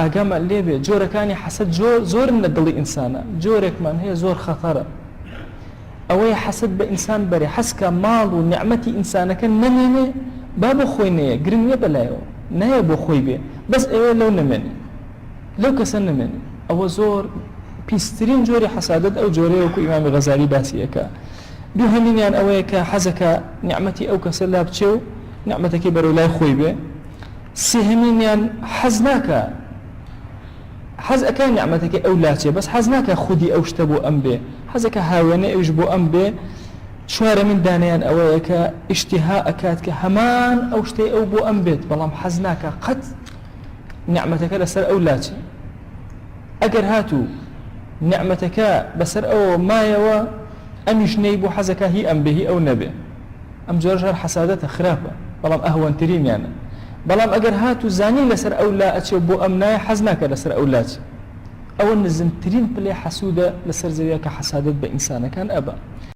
ئاگامان لێ بێ جۆرەکانی حەسەد جۆر زۆرن لە دڵی ئینسانە جۆرێکمان هەیە زۆر خەتەرە ئەوەیە حەسەد بە ئینسان بەرێ حەزکا ماڵ و نیعمەتی ئینسانەکە نەمێنێ با بۆ خۆی نەیە گرنگ نیە بەلایەوە نایە بۆ خۆی بێ بەس ئەوێ لەو نەمێنێ لەو کەسە نەمێنێ ئەوە زۆر پیسترین جۆری حەسادەت ئەو جۆرەیە وەکو ئیمامی غەزالی باسی ئەکا دووهەمینیان ئەوەیە کە حەزەکە نیعمەتی ئەو کەسە لا بچێ و نیعمەتەکەی بەرەو لای خۆی بێ سێهەمینیان حەز ناکا حەز ئەکا نیعمەتەکەی ئەو لاچێ بەس حەز ناکا خودی ئەو شتە بۆ ئەم بێ حەزەکە هاوێنەی ئەویش بۆ ئەم بێ چوارەمین دانەیان ئەوەیە کە ئیشتیها ئەکات کە هەمان ئەو شتەی ئەو بۆ ئەم بێت بەڵام حەز ناکا قەت نیعمەتەکە لەسەر ئەو لاچێ ئەگەر هاتوو نیعمەتەکە بەسەر ئەوەوە مایەوە ئەمیش نەیبوو حەزەکا هی ئەم بێ هی ئەو نەبێ ئەم جۆرەش هەر حەسادەتە خراپە بەڵام ئەهوەنترینیانە بەڵام ئەگەر هاتوو زانی لەسەر ئەو لا ئەچێ و بۆ ئەم نایە حەز ناکا لەسەر ئەو لاچێ ئەوە نزمترین پلەی حەسوودە لەسەر زەویا کە حەسادەت بە ئینسانەکان ئەبا.